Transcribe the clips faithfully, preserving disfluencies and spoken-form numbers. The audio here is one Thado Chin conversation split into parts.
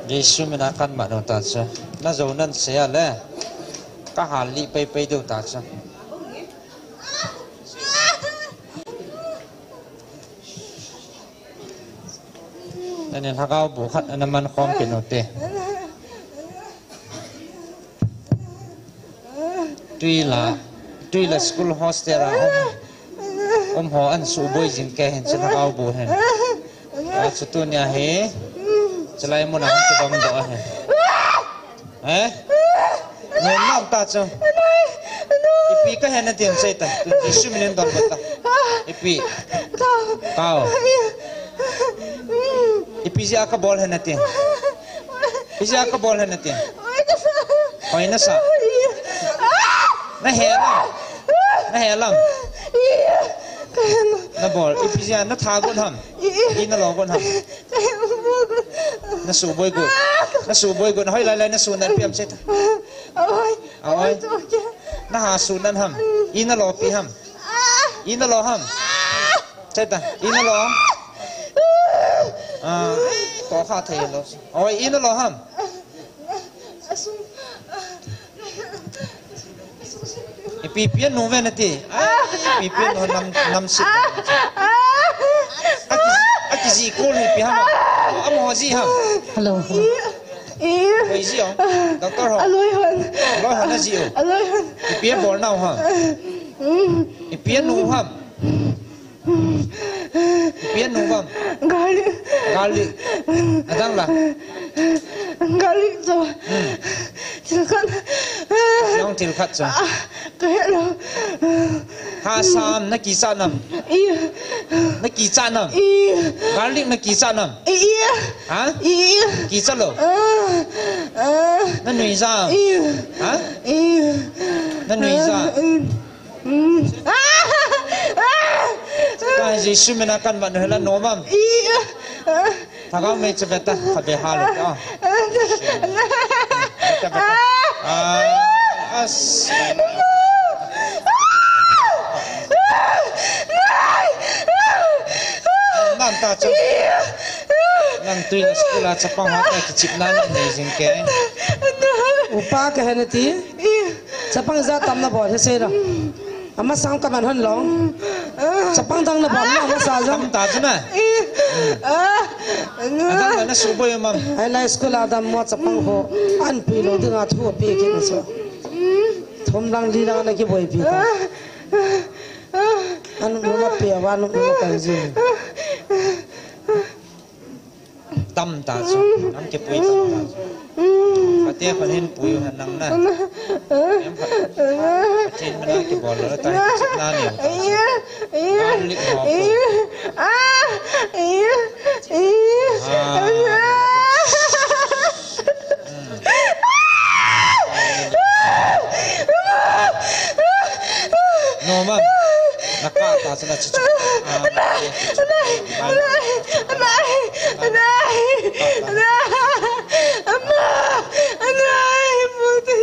Jesu mina kan mat u ta chu. Na jo nan sei a le. Ka hal li pei pei diu ta chu. Ani lhagao bu khat ana man khom peh u te. Tuila, tuila school hostel a um, um ho an suboi jing kei hin, chu lhagao bu hin. A chu tunia hi, chulai muna hung kidong doh ahi. Eh? Nom nom ta chu. Ipi ka he nati sei ta. Tu Jesu minin don ta. Ipi. Kao. Ipi jeh a ka bol he nati. Ipi jeh a ka bol he nati. Hoi nasa. Na he lam. Na he lam. Na bol. Ipi jeh a na tha got ham. I na lo got ham. Na suboi got. Na suboi got. Hoi lai lai na sunat pi ham sei ta. Oi. Oi. Na ha sunat ham. I na lo pi ham. I na lo ham. Sei ta. I na lo. Ah, to kha thei lo. Oi, i na lo ham. Ipi pian nu ve nati. Ai, ipi pian nu nam, nam sit. Aki, aki ji ko ni pi ham. Amo ji ham. Hello. Koi ji o. Doctor ho. Aloi hon. Aloi hon na ji o. Aloi hon. Ipi bol nau ham. Ipi nu ham. Ipi nu ham. Garlic. Garlic. Adang la. Garlic chu. Hmm. Thil khat. Jong thil khat chu. Ah, ka he lo. Ha sam na kicha nam. I. Na kicha nam. I. Garlic na kicha nam. I. Ha? I. Kicha lo. Ah. Ah. Na nui ja. I. Ha? I. Na nui ja. Ah. Mm. Ah! Ah! Ka Jesu mina kan mat u hela nom am. I, ah. Thagau mei che beta, kha be ha lo ta. Ah. Beta, beta. Ah, as. Nam ta chu. Nang tuin school a chapang ha ta kichip na nei jing ke. Upa ka he nati. Chapang ja tam na bol he sei ra. Ama sang ka man hon long. Chapang dang na bol na ma sa ja. Tam ta chu na. Adang na suboi mam. Ai lai school a dam mo chapang ho. An pi lo ding a thu pi ki na so. Thum lang li lang na kiboi pi ta. An mo na pe wa no mo ka ji. Tam ta chu, nam kipui tam ta chu. Kate khan hin pui u hen nang na. Em khat. Pathen mina kibol lo ta hi, na neo ta chu. Garlic ho pu. Ah. Hmm. Nom am. Na ka ta chu na chu chu. Ah, na. Anai, anai, anai, anai, ama, anai, puti.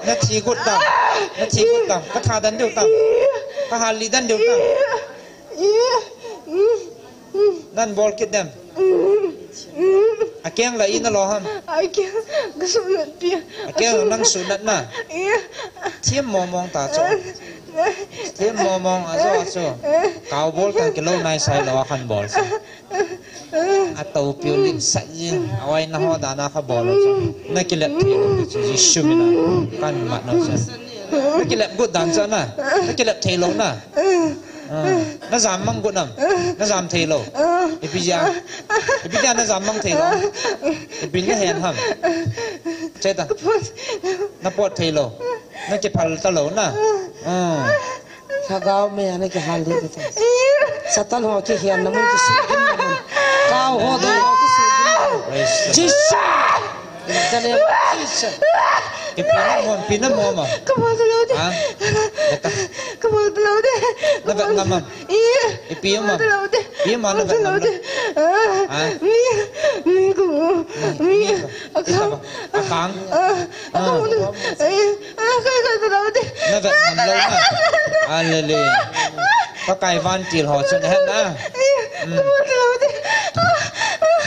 Na thi got tam, na thi got tam, ka tha dan diu tam, ka hal li dan diu tam. Nan bol kit dem. Akeng la i na lo ham. Akeng, ka sunat pi. Akeng nang sunat na. Thim momong ta chu. Thim momong a jo a chu. Kau bol tang kilo nai sai lo a khan bol sa. A to piu lik sa jin. A wai na ho da na kha bol lo chu. Na kilep thei lo chu Jesu mina. Kan mat no chu. Na kilep got dan chu na. Na kilep thei lo na. Ah, na jam mang got nam. Na jam thei lo. Ipi ja. Ipi ja na jam mang thei lo. Ipi na hen ham. Che ta. Na pot thei lo. Na kiphal ta lo na. Ah. Lhagao mei a na kihal le ta. Satan ho kihian na mun kisu gin na mun. Kau ho doi ho kisu gin na mun. Praise the Lord. Jesus. In the name of Jesus. Ipi na mo, ipi na mo ma. Ka bol ta lo de. Ha? Beta. Ka bol ta lo de. Na vet ngam am. I. Ipi ma. Ka bol ta lo de. Ipi ma na vet ngam na. Ah. Ha? Mi. Mi ko. Mi. Mi ko. Akang. Akang. Ah. Akang. Eh. Ah, ka, ka, ka, ka, ka. Na vet ngam lo na. Hallelujah. Pakai vantil ho chun hen na. Eh. Hmm. Ka bol ta lo de. Ah. Ah.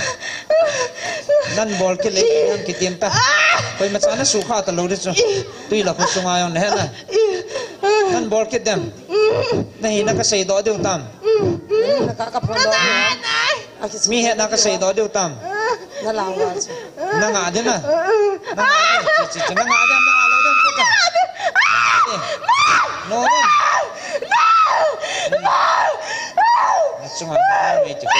Nan bol kit le, nan kitin ta. Koima cha na sukha talou di chu. Tui la khu sunga jong nahe na. Nan bol kit dem. Nahina kasei doh diu tam. Nahina ka, ka phon doh. Mi hetna kasei doh diu tam. Na lang wa chu. Na nga di na. Na nga di. Chi, chi, chi, na nga di, na nga lou di. No. Na chunga na mi ti ko.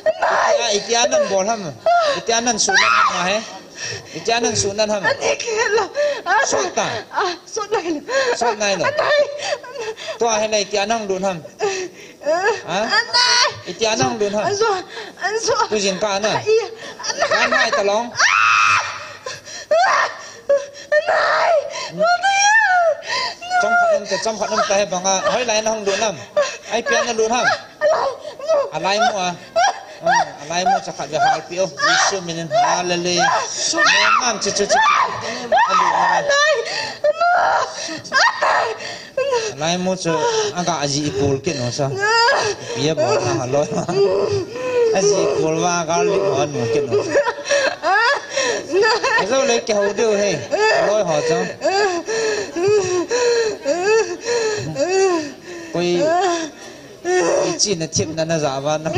Itia, itia nan bol ham. Itia nan su nan ham he. Itia nan su nan ham. Ani ke lo. Sot ta. Ah, sot nai lo. Sot nai lo. Anai. Tua he nai itia nan lut ham. Ha? Anai. Itia nan lut ham. Anso. Anso. Tu jingkah na. Iya. Anai. Anai ta long. Ah! Anai. Mother. Chomkhat um te, chomkhat um ta he banga. Hoilai na hung lut nam. Ai pia na lut ham. Alai mu a. Ah, alai mu cha khat ve hal pi o. Jesu minin hallelujah. Amen. Chu, chu, chu. Alu. Alai mu chu aga aji kul kit no sa. Pia bo na haloi. Aji kul va garlic ho anu kit no. Ajo le ke ho deu he. Haloi ho chu. Koi Ichi na thip na na ja va na.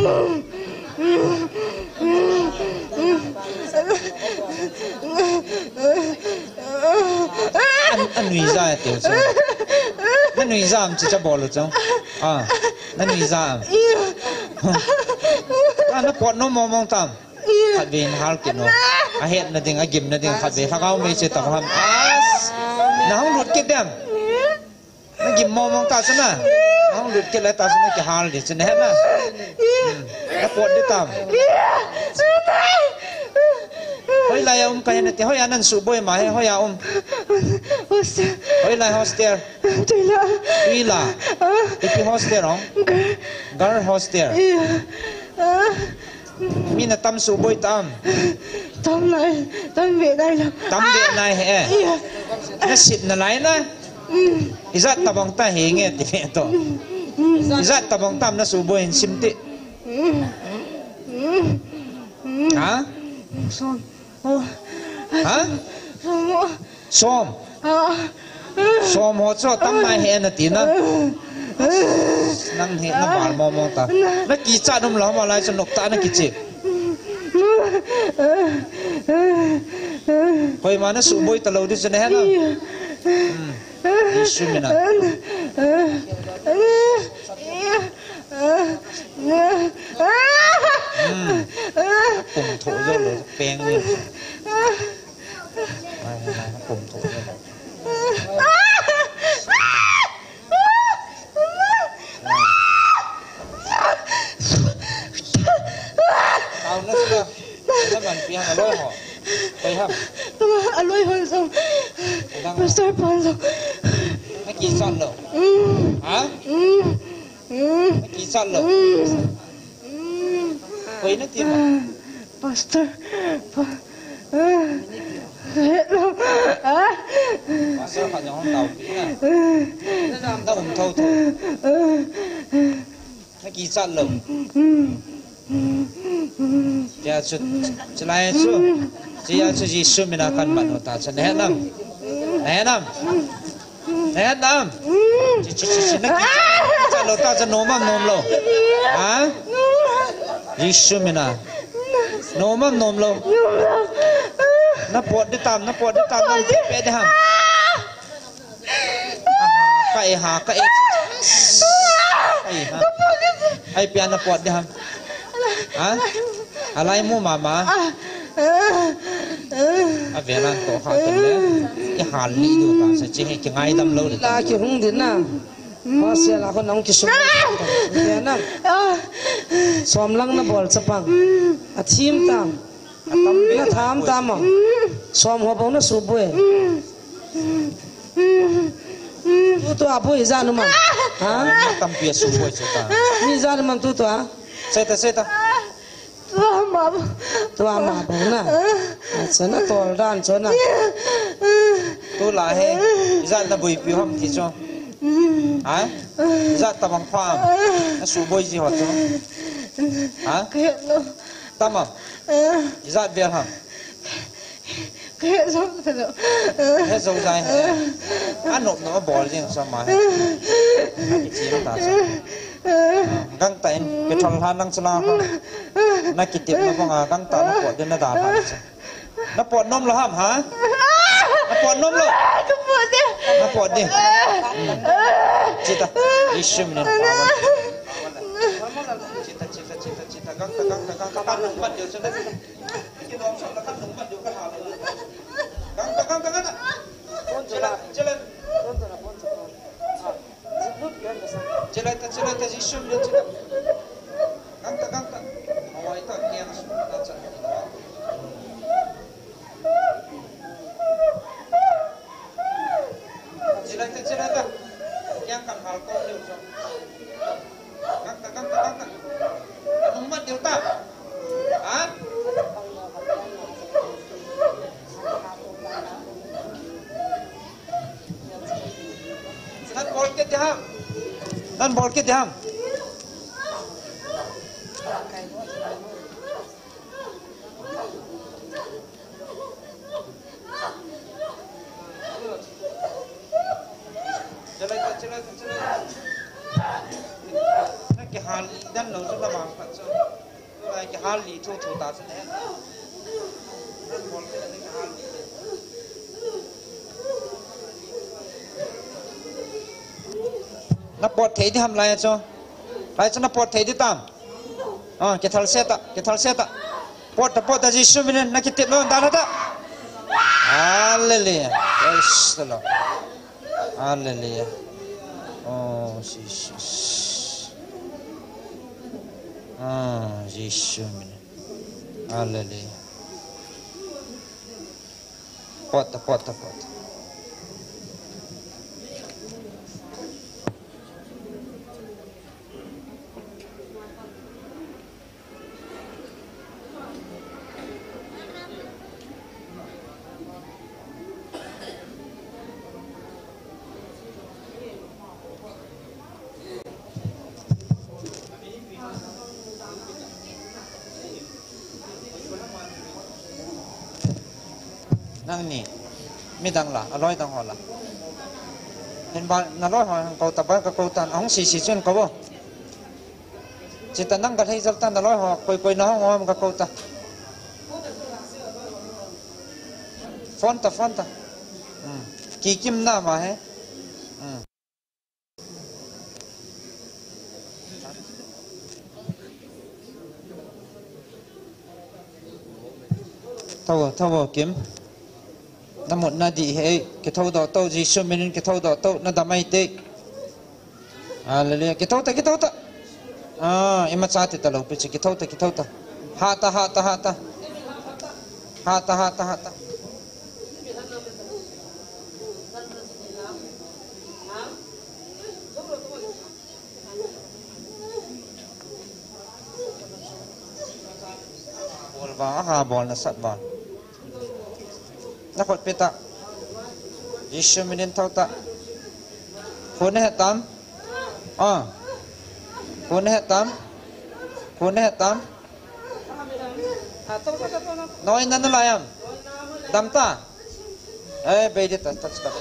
An, anui ja e teu chu. Na nui ja am chi cha bol u chu. Ah, na nui ja am. Ah, na pot nom mong mong tam. Khat ve in hal kit no. Ahet na ding, agim na ding, khat ve lhagao mei che tam ham. As. Na hung lut kit dem. Na gim mong mong ta chu na. Na hung lut kit le ta chu na kihal di chu na he na. Hmm. Na pot di tam. Hoilai a um ka he na ti, hoi a nan suboi ma he, hoi a um. Hostel. Hoilai hostel. Tuila. Tuila. Ah. Ipi hostel ong? Girl. Girl hostel. Iya. Ah. Mi na tam suboi tam. Tam nai, tam ve nai lo. Tam ve nai he. Iya. Na sip na lai na. Mm. Ijat tabang ta he nge ti ve to. Mm. Ijat tabang tam na suboi hin sim ti. Mm. Mm. Mm. Ha? Som. Oh. Ha? Som. Som. Ah. Som ho chu tam nai he na ti na. Nang he na bal mong mong ta. Na kichat um lou ma lai chu nop ta na kichi. Koima na suboi talou di chu na he na. Hmm. Jesu mina. Hmm. Pum tho jo lo peng ni. Ai, ai, ai, pum tho jo lo. Tao na sila. Sila man pi ham aloi ho. Pai ham. Aloi ho jong. Adang. Pastor pa jong. Na kichat lou. Mm. Ha? Mm. Mm. Na kichat lou. Mm. Mm. Koi na ti ma? Pastor. Pa. Ah. Hello. Ah. Pastor khat jong hung tao pi na. Mm. Na um tho tho. Mm. Na kichat lou. Mm. Tia chu, chulai chu. Tia chu Jesu mina kan man u ta chu. Na het nam. Na het nam. Na het nam. Chi, chi, chi, chi. Na kichat lou ta chu nom am nom lou. Ha? Jesu mina. Nom am nom lou. Na pot di tam, na pot di tam, na pot di pe di ham. Aha, ka e ha, ka e. Ai ha. Ai pia na pot di ham. Ha? Alai mu mama. A ve nan to kha to le. I hal li du ta sa chi he ki ngai dam lou. La ki hung din na. Hostel a kon nang ki sum. Ke na. Som lang na bol chapang. A thim tam. Na tham tam a. Som ho bou na suboi. Tutu a boi ijat um am. Ha? Tampi a suboi chu ta. Mi ijat um am tutu a. Sei ta, sei ta. Tua ma bou. Tua ma bou na. Acha na tol dan chu na. Tu la he. Ijat na boipi u ham ti chu. Ha? Ijat tabang pha am. Na suboi ji ho chu. Ha? Tam am. Ijat vel ham? Ka het jou talou. He jou jai he. Anop nop abol jing sa ma he. Kichim ta sa. Gangtah in, kithol lha nang chu la ha. Na kitepna banga, gangtah na pot ding na dalha chu. Na pot nom lou ham, ha? Na pot nom lou? Ka pot ding. Na pot ding. Hmm. Chita. Jesu minin. Chita, chita, chita, chita. Gangtah, gangtah, gangtah. Kan nung mat diu chu na. Gangtah, gangtah, gangtah. Chila, chila. Chila ta, chila ta, Jesu min chila. Gangtah, gangtah. Hawai ta, kiang su ta cha. Chila ta, chila ta. Kiang kan hal ko diu chu. Gangtah, gangtah, gangtah. Anung mat diu ta. Ha? Nan bol kit ding ham. Nan bol kit ding ham. Chalai ta, chalai ta, chalai ta. Na kihal dan lou chu na bang pat chu. Tulai kihal li thu thu ta chu ne. Nan bol kit ding ham. Na pot thei ding ham lai chu. Lai chu na pot thei ding tam. Ah, kithal se ta, kithal se ta. Pot ta, pot ta, Jesu minin na kitep lou dan ta. Hallelujah. Praise the Lord. Hallelujah. Oh, Jesus. Ah, Jesu minin. Hallelujah. Pot ta, pot ta, pot ta. Nangni, midang la, aloi dang ho la. Hin ba, naloi ho hin kou ta, ba ka kou ta, ahung sisi chun kou vo. Chita nang ka lhei jal ta, naloi ho, koi koi na hung hom ka kou ta. Phone ta, phone ta. Hmm. Kikim na ma he. Hmm. Thou, thou, Kim. Na mut na dih e, kithou doh tou, Jesu minin kithou doh tou, na dam mai te. Hallelujah. Kithou ta, kithou ta. Ah, imacha ti talou pi chu, kithou ta, kithou ta. Hat ta, hat ta, hat ta. Hat ta, hat ta, hat ta. Bol vang, aha, bol nasat vang. Na khut pe ta. Jesu minin thou ta. Khu na he tam? Ah. Khu na he tam? Khu na he tam? Noi na na lai am? Dam ta? Eh, bei de ta, ta, ta.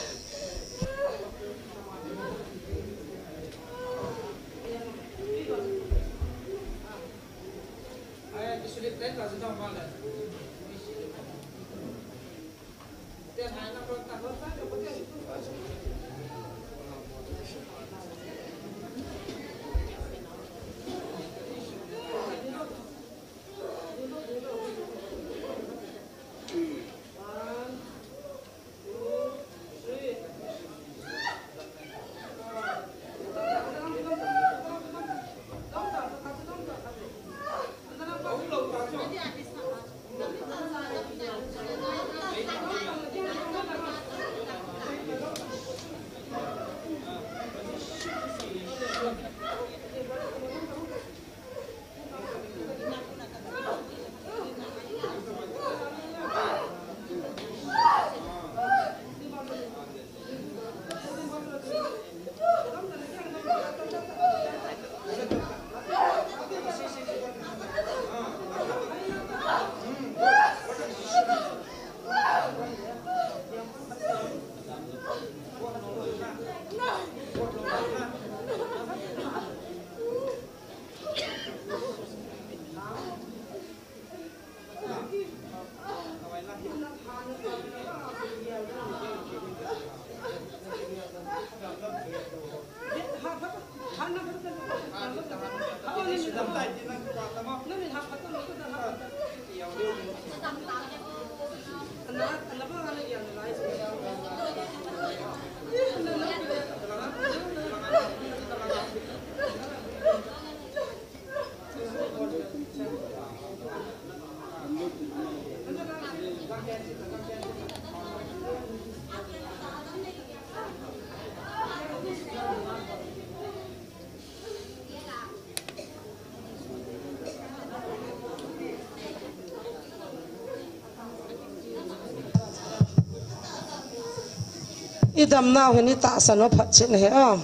I damnau hin i tahsan u phatchet ahi o.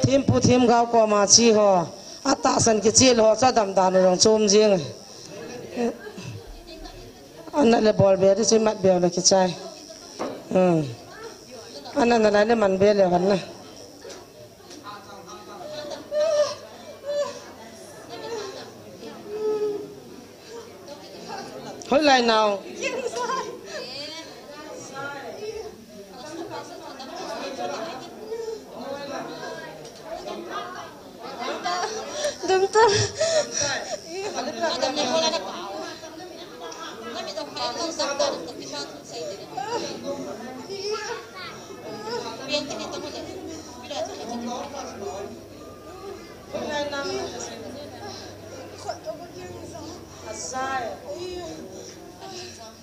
Thempu themgao koma che ho. Atahsan kichel ho chu adam dan u jong chom jing. Ana le bol be di chu mat be le kichai. Hmm. Ana na le man be le han na. Hoilai nau. Dum ta.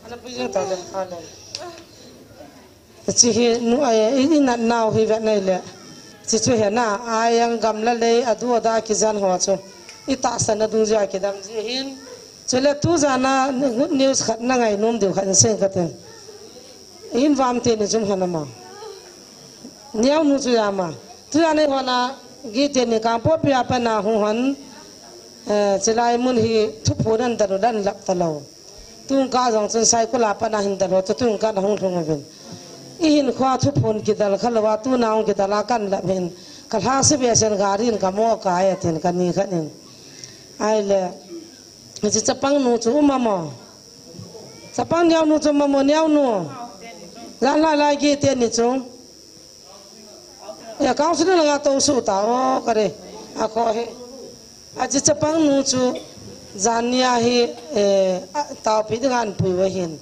Ana pui jeng ta le, ana. Hiche hi nu ai, i, i natnau hi vet nai le. Hiche chu hi na, ai ang gamla lei, adu ada kijan ho chu. I tahsan na dungjuia kidam ji hin. Chule tu jan a good news khat na ngai nom diu khat in sei kate. Hin vam teni chu um hon ama. Neo nu chu ama. Tu jan a hon a, Gite ni Kangpokpi a pat na hung hon. Eh, chulai mun hi thuphon ana dal u dan lap talou. Tun ka jong chun Saikul a pat na hin dal u chu tun ka na hung lhung uvin. I hinkhoa thuphon kidal kha lou a, tuna hung kidal a kan lap hin. Ka lhasi ve sen gari in ka mo kai atin ka ni khat in. Ahile, hiche chapang nu chu um a mo. Chapang neo nu chu um a mo, neo nu. Jan lai lai Gite ni chu. Ya, council langa tou su ta, o, kare. A kho he. Aji chapang nu chu, jan nia hi, eh, a, taopi dinga an pui uva hin.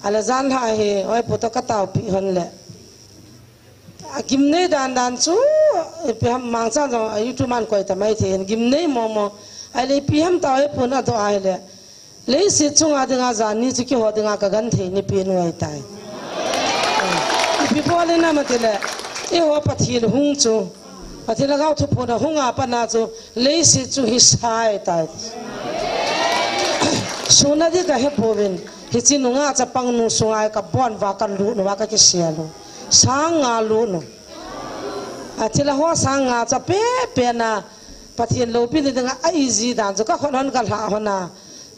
Ahile jan lha hi, oi, pu to ka taopi hon le. A gimnei dan dan chu, ipi ham mangchan jong, a YouTube man koi ta mai thei hin, gimnei mo mo. Ahile ipi ham tao e pun a do ahile. Leiset chunga dinga jan ni chu keiho dinga ka genthei ni pen u ahitai. Ipi bol in ham itile, eiho Pathen hung chu, Pathen lhagao thuphon a hung a pat na chu, leiset chu hi sa ahitai. Suna di ka he pouvin, hiche nungah chapang nu sunga ka bon uva ka lut uva ka kisel u. Sang nga lut u. Athil a ho sang nga chu ape pe na, Pathen loupi ni dinga a easy dan chu ka khut hon ka lha hon a,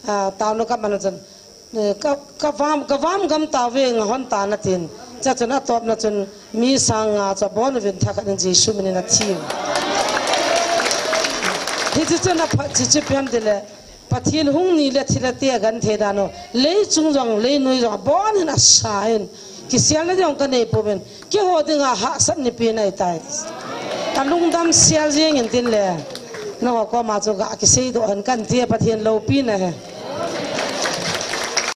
a, taonu ka man chun, eh, ka, ka vam, ka vam gam tauve nga hon ta na tin. Cha chun atop na chun mi sang nga chu abon uvin thakhat in Jesu min in athi u. Hiche chun aphat chu ipi ham itile, Pathen hung ni le thilha te a genthei dan u. Lei chung jong, lei noi jong, abon in asa in. Kiselna jong ka nei pouvin. Keiho dinga hahsat ni pen ahitai. Ka lungdam sel jeng in tin le. Nangho koma chu ga kisei doh hen kan ti a Pathen loupina ahi.